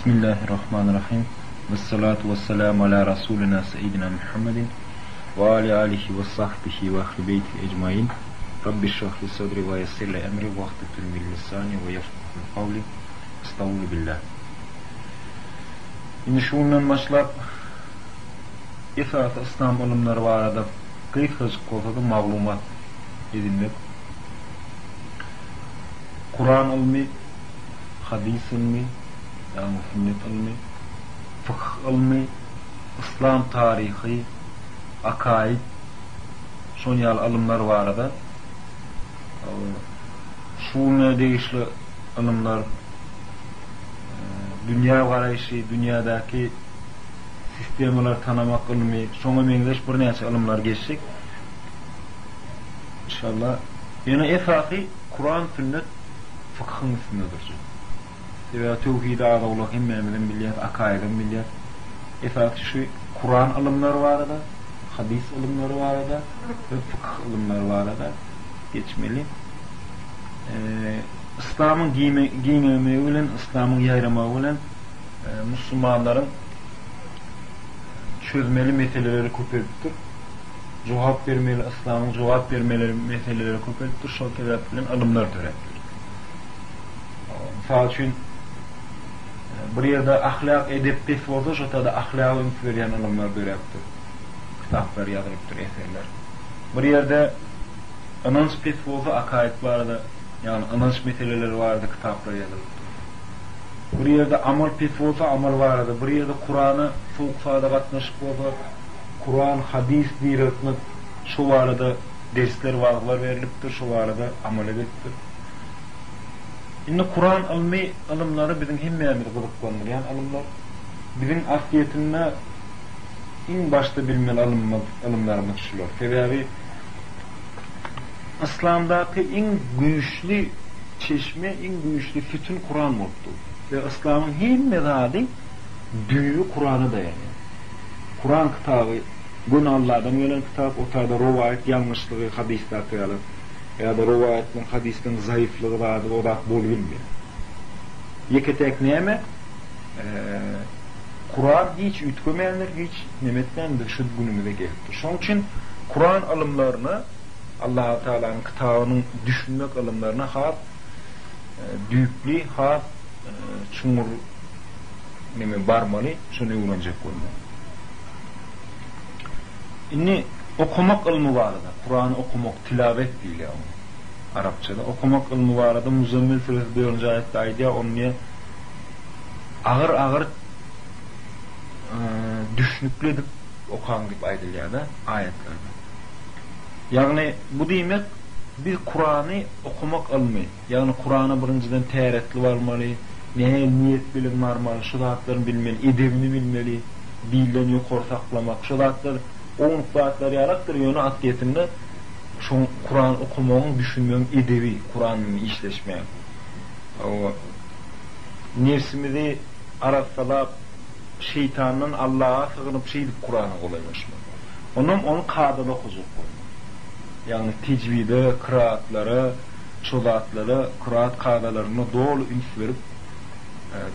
Bismillahirrahmanirrahim. Vessalatu vesselamu ala Rasulina Seyyidina Muhammedin ve ala alihi ve sahbihi ve ehli beyti ecmain. Rabbi şrahli sadri ve yessirli emri ve ahdutun min lisani ve yefkahu kavli. Estağfurullah billah. Indi şu günden başlap esasy yslam ylymlary barada gysgajyk bolsa-da maglumat edinmek. Kuran ylmy, hadys ylmy, ýagny sünnet ylmy, fykh ylmy, yslam taryhy, akaid, şon ýaly ylymlar barada şuna degişli ylymlar, dünýä garaýşy, dünýädäki sistemalary tanamak ylmy, şoňa meňzeş birnäçe ylymlar geçjek. Inşallah. Ýöne esasy Kuran, sünnet, fykhyň üstünde durjak. Sebäbi töwhidi az-owlak hemmämizem bilýäs, akaidem bilýäs. Esasy şu Kuran ylymlary barada, hadys ylymlary barada we fykh ylymlary barada geçmeli. Yslamyň giňemegi bilen, yslamyň ýaýramagy bilen musulmanlaryň çözmeli meseleleri köpelipdir. Jogap bermeli, yslamyň jogap bermeli meseleleri köpelipdir, şol sebäp bilen ylymlar döräpdir. Mysal üçin, bir ýerde ahlak, edep pes bolsa, şo taýda ahlaga üns berýän ylymlar döräpdir. Kitaplar ýazylypdyr, eserler. Bir ýerde ynanç pes bolsa, akaid barada, ýagny ynanç meseleleri barada kitaplar ýazylypdyr. Bir ýerde amal pes bolsa, amal barada, bir ýerde Kurana sowuk-sada gatnaşyk bolsa, Kuran, hadys diriltmek şo barada dersler, wagyzlar berlipdir, şo barada amal edilipdir. Indi Kuran ylmy, ylymlary biziň hemmämizi gyzyklandyrýan ylymlar. Biziň aslyýetinde iň başda bilmeli ylymymyz, ylymlarymyz şular. Sebäbi Yslamdaky iň güýçli çeşme, iň güýçli sütün Kuran bolup dur. We Yslamyň hemme zady düýbi Kurana daýanýar. Kuran kitaby göni Alladan gelen kitap, o taýda rowaýat ýalňyşlygy hadysdaky ýaly ýa-da rowaýatlaryň hadyslaryň zaýyflygy zady o zat bolubilmeýär. Ýeke-täk näme Kuran hiç üýtgemändir, hiç neme etmändir şu günümize gelipdir. Şonuň üçin Kuran ylymlaryna Allahu Tagalanyň kitabynyň düşünmek ylymlaryna has düýpli, has çuňňur neme barmaly, şony öwrenjek bolmaly. Indi okamak ylmy barada, Kurany okamak, tilawet diýilýär oňa arapçada. Okamak ylmy barada Muzammil süresi dördünji aýatda aýdýar, ony diýýär, agyr-agyr düşnükli edip okaň diýip aýdylýar-da aýatlarda. Ýagny bu diýmek, biz Kurany okamak ylmy, Ýagny Kurana birinjiden täretli barmaly, nähili niýet bilen barmaly, şu zatlaryny bilmeli, edebini bilmeli, dilden ýokary saklamak, şu zatlar ownuk zatlar ýalakdyr, ýöne aslyýetinde şoň Kuran okamagyň, düşünmegiň edebi, Kuran bilen işleşmäň. Hawa, nebsimizi arassalap, şeýtandan Allaha sygynyp şeýdip Kurana golaýlaşmaly. Onam ony kadaly okajak bolmaly. Ýagny tejwide, kyraatlara, Şo zatlara kyraat kadalaryna doly üns berip,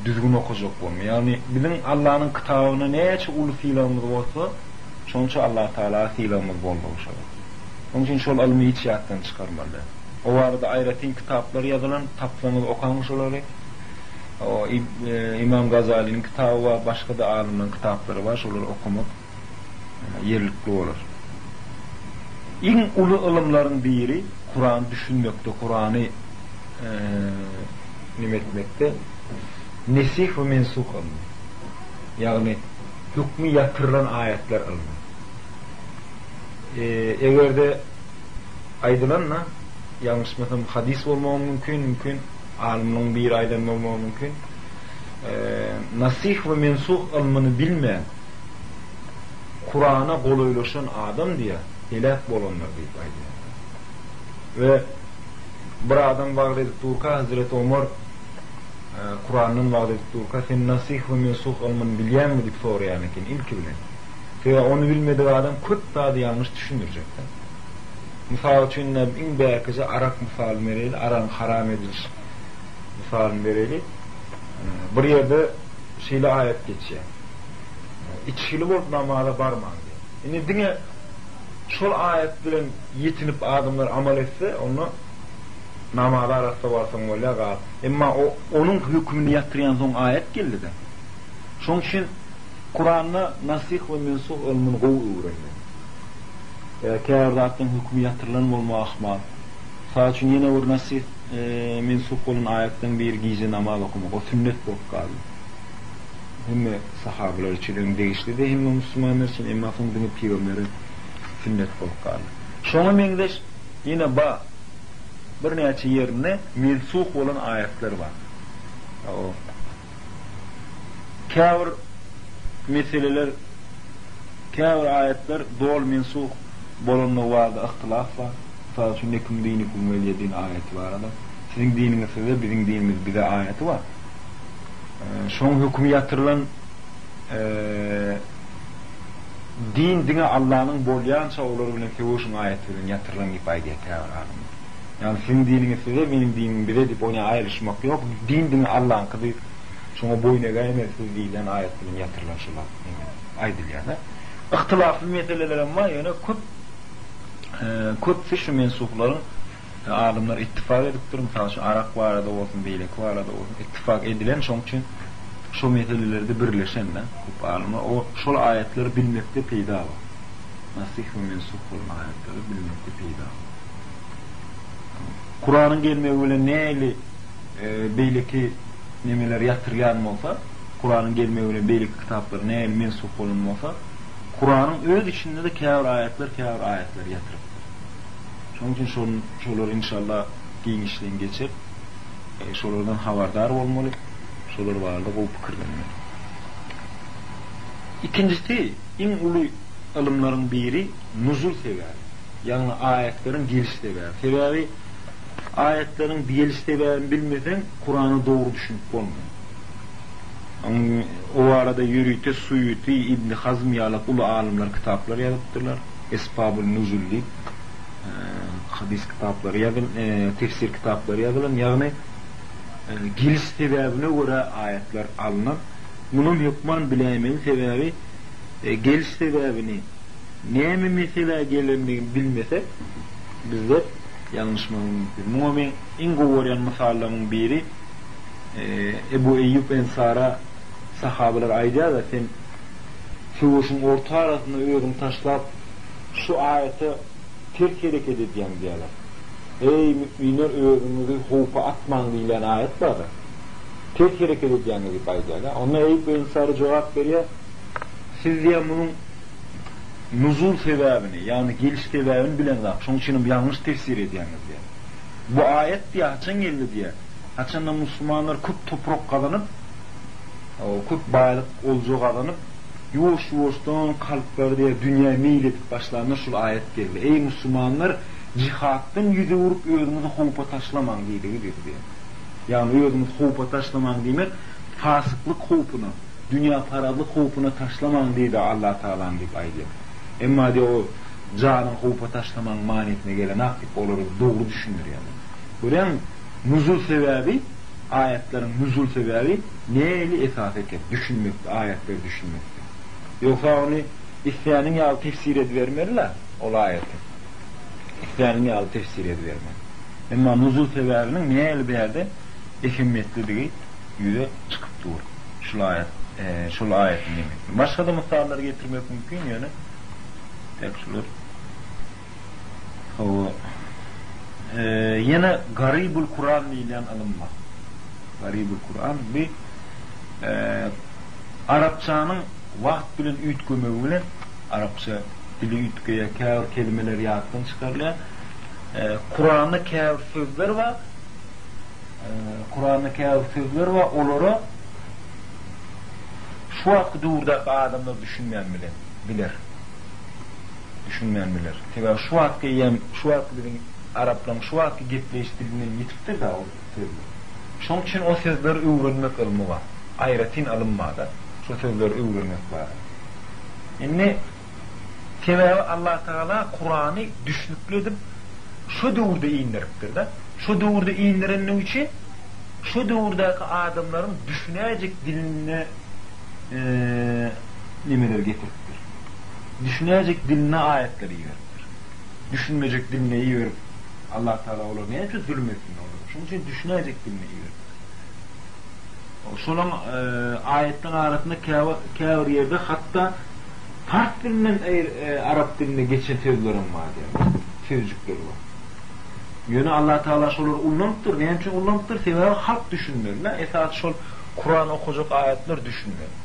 düzgün okajak bolma. Ýagny biziň Allanyň kitabyna näçe uly sylagymyz bolsa, şonça Allatagala sylagymyz bolmaly şolar. Şonuň üçin şol ylmy hiç ýatdan çykarmaly däl. O barada aýratyn kitaplar ýazylan, tapsaňyz okaň şolary. O Imam Gazalynyň kitaby bar, başga-da alymlaryň kitaplary bar, şolary okamak ýerlikli bolar. Iň uly ylymlaryň biri Kurany düşünmekde, Kurany neme etmekde nesih we mensuh ylmy. Ýagny hökmi ýatyrylan aýatlar ylmy. Eger-de aýdylanda, ýalňyşmasam hadys bolmagy mümkin, mümkin alymlaryň biri aýdan bolmagy mümkin. Nasih we mensuh ylmyny bilmän Kurana golaýlaşan adam diýýär, heläk bolandyr diýip aýdýar. We bir adam wagyz edip durka Hezreti Omar Kurandan wagyz edip durka sen nasih we mensuh ylmyny bilýäňmi diýip soraýan eken ilki bilen. Sebäbi ony bilmedik adam köp zady ýalňyş düşündirjekda. Mysal üçin iň bärkije arak mysalyny bereli, aragyň haram ediliş mysalyny bereli. Bir ýerde. şeýle aýat geçýär. Içgili bolup namaza barmaň diýýär. Indi diňe şol aýat bilen ýetinip adamlar amal etse, onda namaza arassa barsaň bolýar, gal. Emma o onuň hökümini ýatyrýan soň aýat geldi-de. Şonuň üçin Kuranda nasih we mensuh ylmyny gowy öwrenmeli. Ýa käbir zatlaryň hökümi ýatyrylan bolmagy ahmal. Mysal üçin ýene bir nasih mensuh bolan aýatlaryň biri gije namaz okamak. O sünnet bolup galdy. Hemme sahabalar üçin öň degişlidi, hemme musulmanlar üçin, emma soň diňe pygambere sünnet bolup galdy. Şoňa meňzeş ýene ba birnäçe ýerinde mensuh bolan aýatlar bar. O Käbir meseleler, käbir aýatlar doly mensuh bolandygy barada yhtylaf bar. Mysal üçin, Lekum dinikum weliýe din aýaty barada. Siziň diniňiz size, biziň dinimiz bize aýaty bar. Şoň hökümi ýatyrylan din diňe Allanyň bolýança olar bilen söweşiň aýaty bilen ýatyrylan diýip aýdýar käbir alymlar. Ýagny siziň diniňiz size, meniň dinim bize diýip oňa aýrylyşmak ýok. Din diňe Allaňkydy, şoňa boýun egäýmelisiz diýilýän aýat bilen ýatyrylan şol aýdylýar-da. Yhtylafly meselelerem bar, ýöne köp köpüsi şu mensuhlaryň alymlar ittifak edipdir, mysal üçin arak barada bolsun, beýleki barada bolsun ittifak edilen, şoň üçin şo meselelerde birleşen-de köp alymlar. O şol aýatlary bilmekde peýda bar. Nasih we mensuh bolan aýatlary bilmekde peýda bar. Kuranyň gelmegi bilen nähili beýleki nemeler ýatyrylýan bolsa, Kuranyň gelmegi bilen beýleki kitaplar nähili mensuh bolan bolsa, Kuranyň öz içinde-de käbir aýatlar käbir aýatlary ýatyrypdyr. Şonuň üçin şol şolar inşallah giňişleýin geçer. Şolardan habardar bolmaly, şolar barada gowy pikirlenmeli. Ikinjisi, iň uly ylymlaryň biri nuzul sebäbi. Ýagny aýatlaryň geliş sebäbi. Sebäbi aýatlaryň geliş sebäbini bilmeseň, Kurana dogry düşünip bolmaýar. O barada ýörite Suýuty, Ibni Hazm ýalak uly alymlar kitaplar ýazypdyrlar. Esbabul nuzul diýip hadys kitaplary ýazyl, tefsir kitaplary ýazylan. Ýagny geliş sebäbine görä aýatlar alnan. Munam hökman biläýmeli sebäbi geliş sebäbini Näme meselä gelendigini bilmesek, bizler ýalňyşmagymyz mümkin. Muňa meň iň gowy görýän mysallarymyň biri, Ebu Eýýup Ensara sahabalar aýdýar-da, sen söweşiň orta arasynda özüňi taşlap, şu aýata ters hereket edýäň diýýärler. Eý, müminler, özüňizi howpa atmaň diýilýän aýat bar-da. Ters hereket edýäňiz diýip aýdýarlar. Onda Eýýup Ensary jogap berýär, Siz diýýär munuň nuzul sebäbini, ýagny geliş sebäbini bileňzok, şonuň üçinem ýalňyş tefsir edýäňiz diýýär. Bu aýat diýýär haçan geldi diýýär. Haçanda musulmanlar köp toprak gazanyp, köp baýlyk, olja gazanyp, ýuwaş-ýuwaşdan kalplary diýýär dünýä meýil edip başlanda şul aýat geldi. Eý musulmanlar, jihatdan ýüz öwrüp özüňizi howpa taşlamaň diýdigidir diýýär. Ýagny özüňizi howpa taşlamaň diýmek fasyklyk howpuna. Dünýäparazlyk howpuna taşlamaň diýdi Allatagalaň diýip aýdýar. Emma diýýär o janyňy howpa taşlamaň manysyna gelenak diýip olary dogry düşündirýärler. Görýäňmi nuzul sebäbi aýatlaryň nuzul sebäbi nähili esasy eken düşünmekde aýatlary düşünmekde. Ýogsa ony isläniň ýaly tefsir edibermeli-la ol aýaty. Isläniň ýaly tefsir edibermeli. Emma nuzul sebäbiniň nähili bärde ehemmiýetlidigi ýüze çykyp dur. Şul aýat, şol aýatyň nemesini. Başga-da mysallar getirmek mümkin, ýöne tek şular. Hawa. Ýene Garybul Kuran diýilýän ylym bar. Garybul Kuran bu arapçanyň wagt bilen üýtgemegi bilen arapça dili üýtgeýär, käbir kelimeler ýatdan çykarylýar. Kuranda käbir sözler bar, Kuranda käbir sözler bar, olara şu wagtky döwürdäki adamlar düşünmän bilen, biler. Düşünmän biler. Sebäbi şu wagtky eýýäm, şu wagtky biziň araplaryň şu wagtky gepleýiş dilinden ýitipdir-dä ol sözler. Şonuň üçin o sözleri öwrenmek ylmy bar. Aýratyn ylym bar-da, şo sözleri öwrenmek barada. Indi Sebäbi Allatagala Kurany düşnükli edip şo döwürde inderipdir-de. Şo döwürde inderenligi üçin şo döwürdäki adamlaryň düşünäýjek dilinde nemeler getiripdir. Düşünäýjek diline aýatlar iberipdir. Düşünmejek diline iberip Allah Tagala olara näme üçin zulum etsin olara? Şonuň üçin düşünäýjek diline iberipdir. Şolaň aýatlaryň arasynda käbir ýerde hatda pars dilinden arap diline geçen sözlerem bar diýýär. Sözjükler bar. Ýöne Allah Tagala şolary ullanypdyr. Näme üçin ullanypdyr? Sebäbi halk düşünmeli-dä. Esasy şol Kuran okajak aýatlar düşünmeli.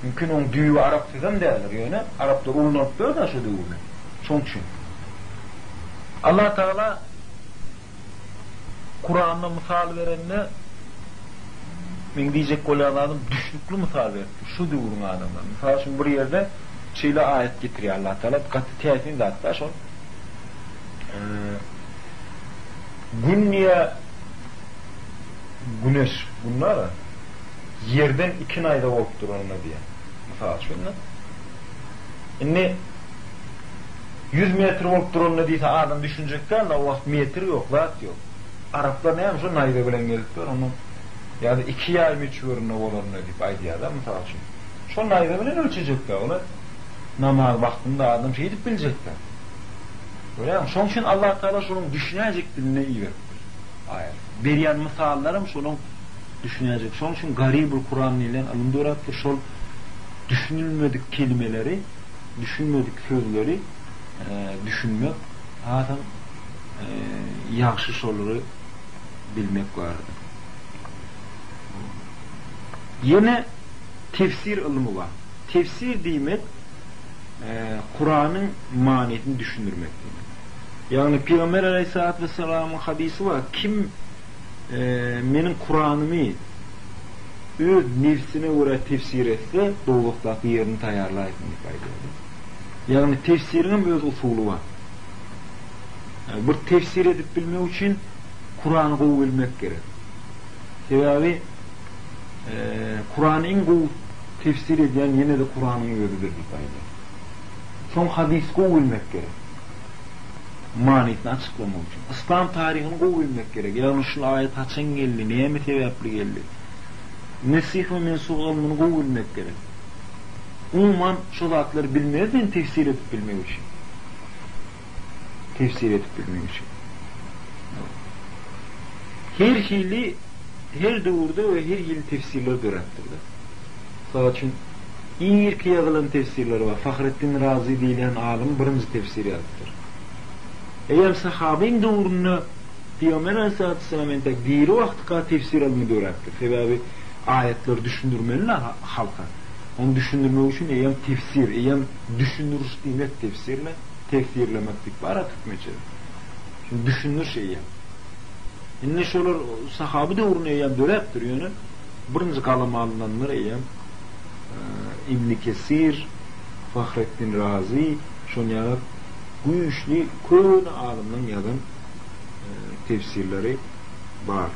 Mümkin oň düýbi arap sözem däldir, ýöne araplar ullanypdyr-da şo döwürde. Şoň üçin. Allah Tagala Kuranda mysal berende meň diýjek bolýan zadym düşnükli mysal beripdir şu döwrüň adamlaryna. Mysal üçin bir ýerde şeýle aýat getirýär Allah Tagala gaty täsin zat-da şol. Gün diýýär güneş gün bar-a ýerden iki naýza bolup duranda diýýär. Mysal üçin-de. Indi 100 metr bolup duranda diýse adam düşünjek däl-de, o wagt metr ýok, zat ýok. Araplar näme şo naýza bilen gelipler, onuň ýa-da iki ýaý möçberinde bolanda diýip aýdýar-da, mysal üçin. Şo naýza bilen ölçejek-dä olar. Namaz wagtynda adam şeýdip biljek-dä. Görýäňmi? Şonuň üçin Allatagala şonuň düşünäýjek diline iberipdir aýaty. Berýän mysallaram şolaň düşünäýjek. Şonuň üçin Garibul Kuran diýlen ylym döräpdir. Şol düşünilmedik kelimeleri düşünmedik sözleri düşünmek hasam ýagşy şolary bilmek barada. Ýene tefsir ylmy bar. Tefsir diýmek Kuranyň manysyny düşündirmek diýmek. Ýagny Pygamber aleýhissalatu wessalamyň hadysy bar, kim meniň Kuranymy öz nebsine görä tefsir etse, dowzahdaky ýerini taýýarlaýsyn diýip aýdýar. Ýagny tefsiriňem öz usuly bar. Bir tefsir edip bilmek üçin Kurany gowy bilmek gerek. Sebäbi Kurany iň gowy tefsir edýän ýene-de Kuranyň özüdir diýip aýdýar. Soň hadysy gowy bilmek gerek. Manysyny açyklamak üçin. Yslam taryhyny gowy bilmek gerek. Ýagny şul aýat haçan geldi, näme sebäpli geldi. Nesih we mensuh ylmyny gowy bilmek gerek. Umuman şo zatlary bilmeli sen tefsir edip bilmek üçin. Tefsir edip bilmek üçin. Her hili her döwürde we her hili tefsirler döräpdir-de. Mysal üçin irki ýazylan tefsirler bar. Fahreddin Razy diýilýän alym birinji tefsir ýazypdyr. Eýýäm sahabyň döwründe Pygamber aleyhissalatu vesselam entek diri wagtyka tefsir ylmy döräpdir. Sebäbi aýatlary düşündirmeli-le halka. Ony düşündirmek üçin eýýäm tefsir, eýýäm düşündiriş diýmek tefsir-le, tefsirlemek diýip bar-a türkmençede. Şuny düşündiriş eýýäm. Indi şolar sahaby döwründe eýýäm döräpdir, ýöne birinji galama alynanlar eýýäm Ibni Kesir, Fahreddin Razy, şon ýaly güýçli köne alymlaň ýazan tefsirleri bar.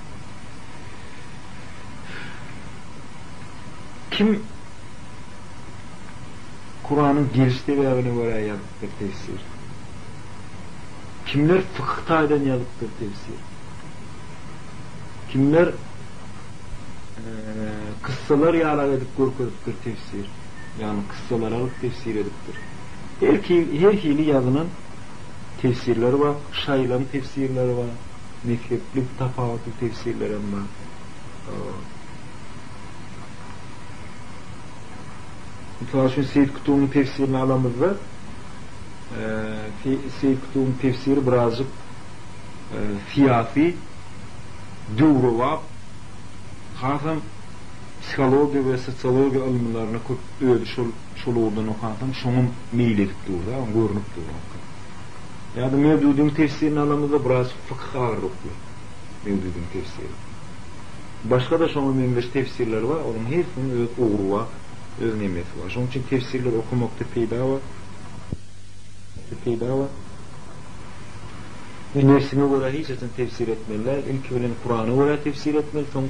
Kim Kuranyň geliş sebäbine görä ýazypdyr tefsir? Kimler fykyh taýdan ýazypdyr tefsir? Kimler kyssalar ýalak edip görkezipdir tefsir? Ýagny kyssalary alyp tefsir edipdir. Her her hili ýazylan tefsirler bar, şaýylaryň tefsirleri bar, mezhepli tapawutly tefsirlerem bar. Mysal üçin Seýit Kutubyň tefsirini alamyzda, Seýit Kutubyň tefsiri birazjyk syýasy, döwrebap, hasam psihologiýa we sosiologiýa ylymlaryna köp özi şol şol ugurdan okansoň şoňa meýil edip dur-da, görnüp dur oňka. Ýa-da Mewdudyň tefsirini alamyzda birazjyk fykyh agyrlykly Mewdudyň tefsiri. Başga-da şoňa meňzeş tefsirler bar, olaryň hersiniň öz ugry bar, öz nemesi bar. Şonuň üçin tefsirleri okamakda peýda bar. Peýda bar. Nebsiňe görä hiç haçan tefsir etmeli däl. Ilki bilen Kurana görä tefsir etmeli, soň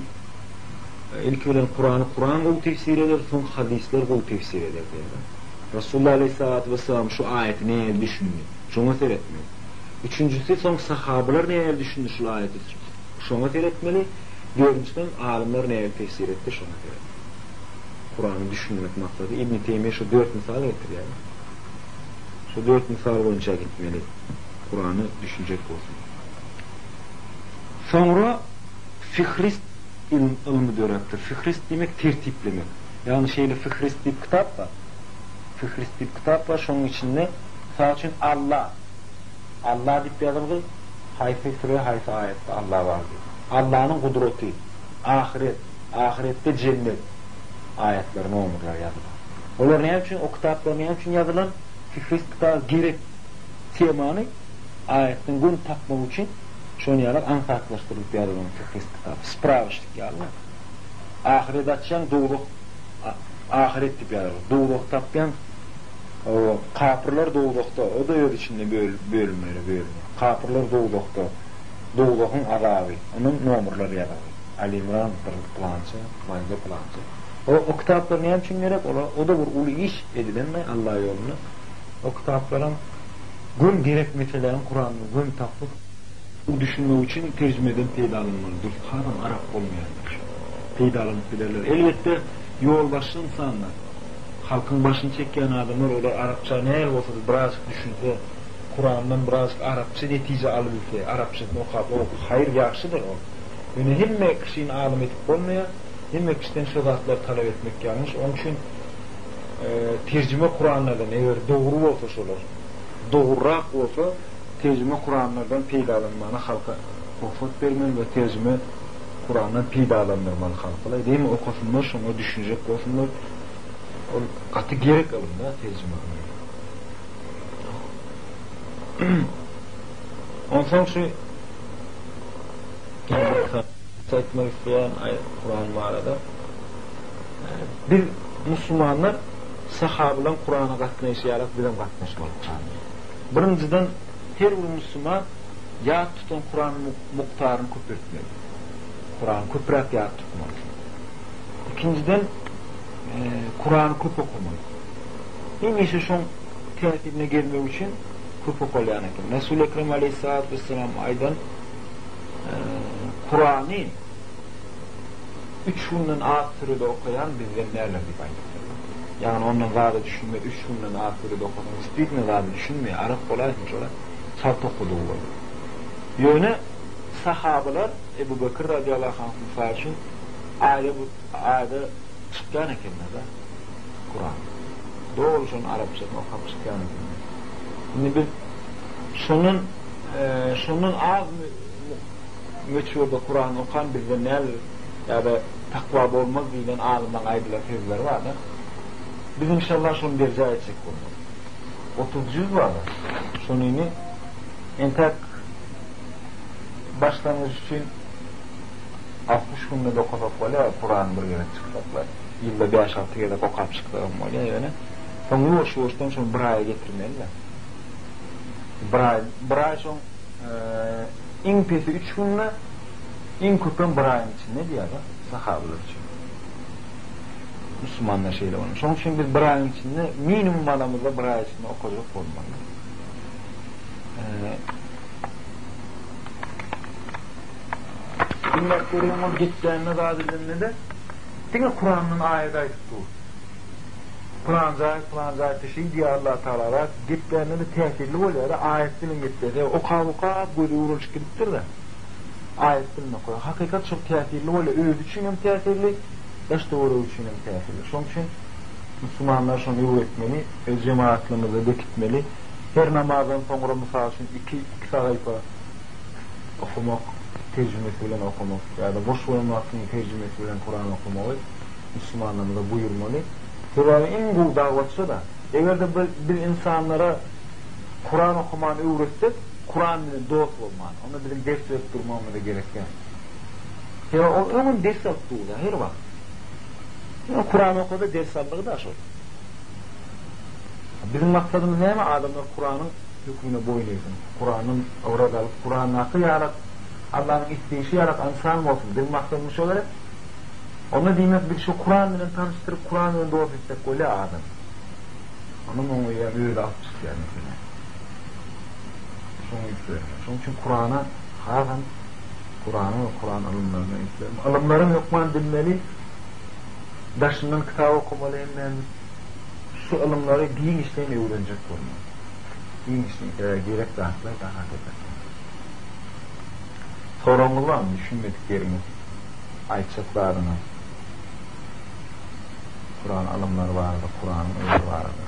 ilki bilen Kurany Kuran gowy tefsir eder, soň hadyslar gowy tefsir eder diýýärler. Rasulullah aleýhissalatu wessalam şu aýaty nähili düşündi? Şoňa seretmeli. Üçünjisi soň sahabalar nähili düşündi şul aýaty? Şoňa seretmeli. Dördünjiden alymlar nähili tefsir etdi şoňa seretmeli. Kurana düşünmek maksady. Ibn Teýmiýe şu dört mysal getirýär. Şu dört mysal boýunça gitmeli. Kurana düşünjek bolsaň. Soňra Fihrist ylmy döräpdir. Fihrist diýmek tertiplemek. Ýagny şeýle Fihrist diýip kitap bar. Fihrist diýip kitap bar, şonuň içinde mysal üçin Alla, Alla diýip ýazylgy, haýsy süre, haýsy aýatda Alla bar diýip. Allanyň gudraty, ahyret, ahyretde jennet aýatlary, nomerleri ýazylan. Olar näme üçin, o kitaplar näme üçin ýazylan? Fihrist kitaby gerek temany aýatdan göni tapmak üçin şony ýaly aňsatlaşdyrylyp ýazylan fihrist kitaby, sprawoçnik ýaly. Ahyret açýaň dowzah ahyret diýip ýazylgy. Dowzah tapýaň o kapyrlar dowzahda, o-da öz içinde bölümlere bölünýär. Kapyrlar dowzahda, dowzahyň azaby, onuň nomerleri ýazylgy. Ali Imran bir pylança, Maide pylança. O o kitaplar näme üçin gerek? Olar o-da bir uly iş edilenmi Alla ýolunda. O kitaplaram göm gerek meseläni Kuranda göm tapyp düşünmek üçin terjimeden peýdalanmaly dürs hasam arap bolmaýanlar şu peýdalanyp bilerler. Elbetde ýolbaşçy ynsanlar halkyň başyny çekýän adamlar olar arapça nähili bolsada birazjyk düşünse Kurandan birazjyk arapça netije alybilse arapçasyny okap o haýyr ýagşydyr ol. Ýöne hemme kişini alym edip bolmaýar hemme kişiden şo zatlary talap etmek ýalňyş oň üçin terjime Kuranlardan eger dogry bolsa şolar dogrurak bolsa terjime Kuranlardan peýdalanmana halka rugsat bermeli we terjime Kurandan peýdalandyrmaly halky demi okasynlar şoňa düşünjek bolsunlar ol gaty gerek ylym-da terjime ylmy. Onsoň şu aýtmak isleýän Kuran barada biz musulmanlar sahabylaň Kurana gatnaýşy ýalak bizem gatnaşmaly Kurana. Birinjiden her bir musulman ýat tutan Kuran mukdaryny köpeltmeli. Kurany köpräk ýat tutmaly. Ikinjiden Kurany köp okamaly. Hemişe şoň täsirine gelmek üçin köp okalýan eken. Resul Ekrem aleýhissalatu wessalam aýdan Kurany üç günden az sürede okaýan bizden däldir diýip aýdypdyrlar. Ýagny ondan zada düşünmez, üç günden az sürede okasaň destvitno zada düşünmeýär, arap bolaýsyn şola çalt okudygy bolýar. Ýöne sahabalar Ebu Bekir radiýallahu anh mysal üçin aýda aýda çykýan ekenler-de Kuran. Doly şonuň arapçasyny okap çykýan ekenler. Indi biz şondan şondan az möçberde Kurany okan bizden däldir ýa-da takwa bolmaz diýlen alymlaryň aýdylan sözleri bar-da. Biz inşallah şony berjaý etjek bolmaly. 30 jüz bar-da. Şonyny entäk başlangyç üçin 60 günde-de okasak bolýar, Kurany bir gezek çyksaklar. Ýylda bäş-alty gezek okap çyksagam bolýar ýöne. Soň ýuwaş-ýuwaşdan şony bir aýa getirmeli-de. Bir aý, bir aý şoň Iň pesi üç günde, iň köpem bir aýyň içinde diýýär-de, sahabalar üçin. Musulmanlar şeýle bolan. Şonuň üçin biz bir aýyň içinde minimum alamyzda bir aý içinde okajak bolmaly. Diňläp görýän ol geplände zat edende-de diňe Kurandan aýat aýdyp dur. Pylan jaý, pylan jaýda şeý diýýär Allah Tagala zat geplände-de täsirli bolýar-da, aýat bilen geplese, okap-okap gözi öwrenişip gidipdir-de. Aýat bilen okaýar. Hakykat şol täsirli bolýar, özi üçin hem täsirli, daş-töweregi üçin hem täsirli. Şonuň üçin musulmanlar şony öwretmeli, öz jemagatlarymyzda bekitmeli. Her namazdan soňra mysal üçin iki, iki sahypa okamak, terjimesi bilen okamak ýa-da boş bolan wagtyň terjimesi bilen Kuran okamagy musulmanlarymyza buýurmaly. Sebäbi iň gowy dagwatçy-da. Eger-de biz ynsanlara Kuran okamany öwretsek, Kuran bilen dost bolmany, onda biziň ders berip durmagymyza gerek däl. Sebäbi ol öňem ders alyp durdy her wagt. Ýöne Kuran okasa ders aldygy-da şol. Biziň maksadymyz näme? Adamlar Kuranyň hökümine boýun egsin. Kurandan ybrat alyp, Kurandaky ýalak, Allanyň isleýşi ýalak ynsan bolsun. Biziň maksadymyz şo gerek. Onda diýmek biz şu Kuran bilen tanyşdyryp Kuran bilen dost etsek bolýar adamy. Onda muň eýýäm özi alyp çykýar mesele. Şoňa üns bermeli. Şoň üçin Kurana hasam Kurana we Kuran ylymlaryna üns bermeli. Ylymlaram hökman bilmeli. Daşyndan kitap okamaly hemmämiz. Şu ylymlary giňişleýin öwrenjek bolmaly. Giňişleýin, sebäbi gerek zatlar da hakykatdan. Soragyňyz barmy, düşünmedik ýeriňiz, aýtjak zadyňyz? Kuran ylymlary barada, Kuranyň özi barada.